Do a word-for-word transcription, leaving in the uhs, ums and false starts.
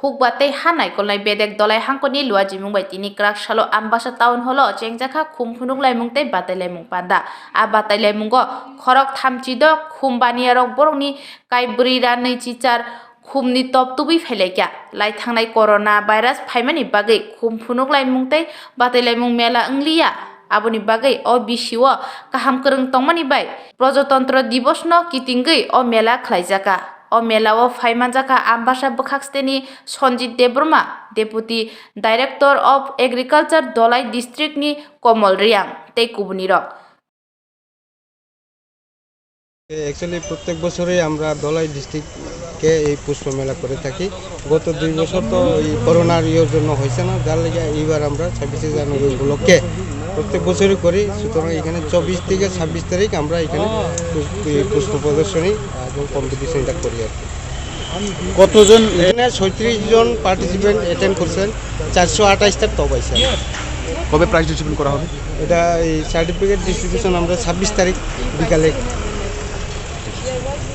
Hukba tei ha naikolnai bedek Dolai hangkoni luajimung bai tini kwrak salo Ambasa Town Hall o chengjakha khum phunuk laimung tei batai laimung panda. A batai laimungo khorok thamchi do khum baniya rok borokni kai bwrwi ra nwi chichar khumni top tubui phailaikha. Lai thangnai corona virus phaimani bagwi khum phunuk laimung tei batai laimung mela wngliya. Aboni bagwi o bisio kaham kwrwng tongmani bai Projotontro Divos no kitingwi o mela khlaijakha. O mela o phai manjakha Ambasa bwkhak steni Sanjit Debbarma, Deputy Director of Agriculture Dolai District ni Komol Reang tei kubunirok. Actually প্রত্যেক বছরই আমরা ধলাই ডিস্ট্রিক্টে এই পুষ্প মেলা করে থাকি। গত দুই বছর তো এই করোনার ইয়ের জন্য হয়েছে না, যার লেগে এইবার আমরা ছাব্বিশে জানুয়ারি উপলক্ষে প্রত্যেক বছরই করি। সুতরাং এখানে চব্বিশ থেকে ছাব্বিশ তারিখ আমরা এখানে পু- এই পুষ্প প্রদর্শনী এবং কম্পিটিশনটা করি আর কি। কতজন? এখানে ছয়ত্রিশ জন পার্টিসিপেন্ট অ্যাটেন্ড করছেন, চারশো আঠাশটা টপ আছে। কবে প্রাইজ ডিস্ট্রিবিউট করা হবে? এটা এই সার্টিফিকেট ডিস্ট্রিবিউশন আমরা ছাব্বিশ তারিখ বিকালে